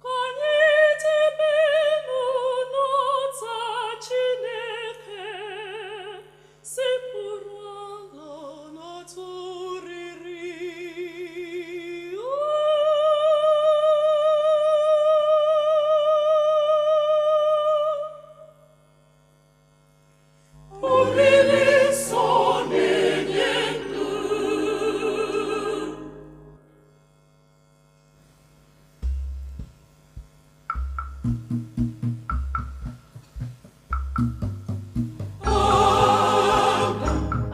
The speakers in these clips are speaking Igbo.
Ka anyị jebenụ n'ọta Chineke, sekpuru ala n'atụ oriri. Oriri nsọ na-enye ndụ.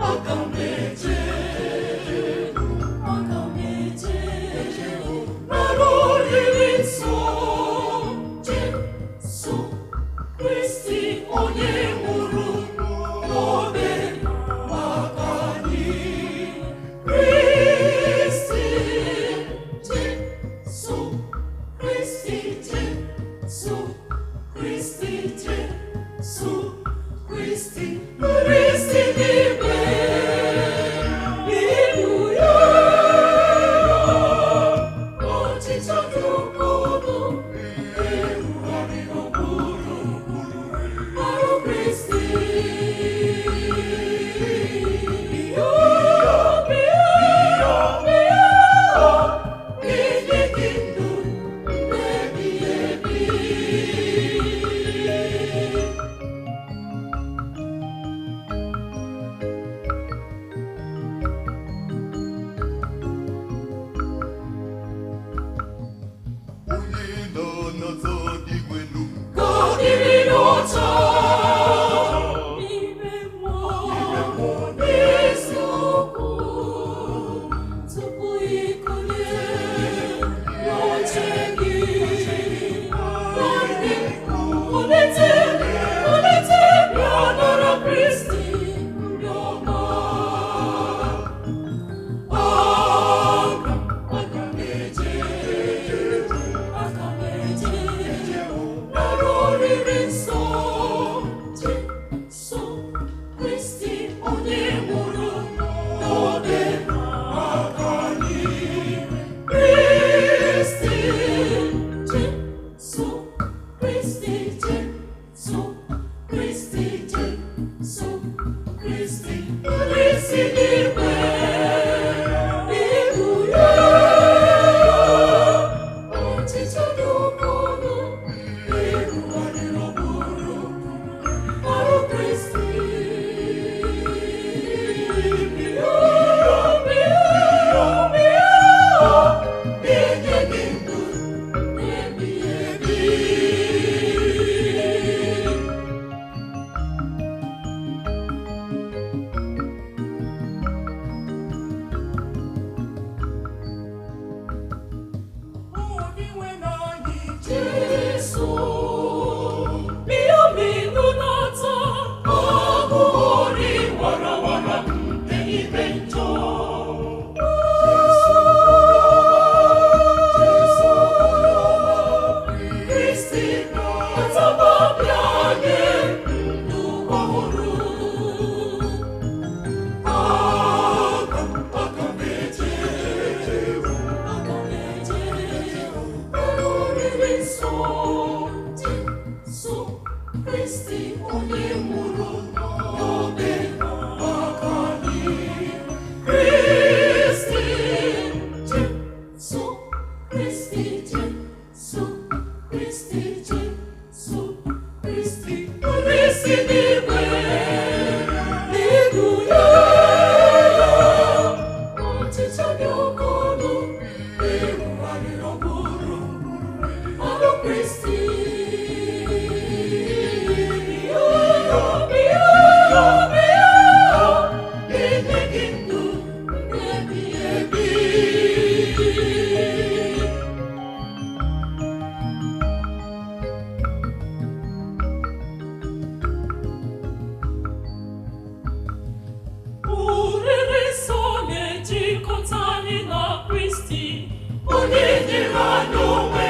Aga m eje, aga m eje, nara oriri nsọ Jesu Kristi onye nwụrụ n'obe maka anyị. Kristi, Jesu Kristi, Jesu Kristi, Jesu Kristi, Kristi n'igwe, n'ibu ya, ọchịchọ dị ukwuu, erugharị n'okpuru arụ Kristi. Bịa, bịa, bịa, na-enye gị ndụ mgbe ebighị ebi. Onye nọ n'ọzọ dị nwelu. Ka ọ dịrị n'ọcha n'ime mmụọ n'eziokwu tupu ịkụnye n'oche gị. Nwanne m, kulite, kulite, bịa nara Kristi ndị ọma. Aga aga m eje, aga m eje, nara oriri nsọ Jesu Kristi onye nwụrụ n'obe maka anyị. Kristi, Jesu Kristi, Jesu Kristi, Jesu Kristi, Kristi n'igwe, n'ibu ya, ọchịchọ dị oke ọnụ, erugharị n'okpuru arụ Kristi. Bịa, bịa, bịa, na-enye gị ndụ ebighị ebi. Jesu, bịa minunata agụụ warawara nke ibe njọ. Kristi, ataba bịa nye ndụ ọhụrụ. Aga aga m eje, aga m eje, nara oriri nsọ Jesu Kristi onye nwụrụ n'obe maka anyị. Kristi, Jesu Kristi, Jesu Kristi, Jesu Kristi, Kristi n'igwe, n'ibu ya, ọchịchọ dị oke ọnụ, erugharị n'okpuru arụ Kristi. Bịa, bịa, bịa, na-enye gị ndụ ebighị ebi. Oriri nsọ na-ejikọta anyị na Kristi, onye nyere anyị onwe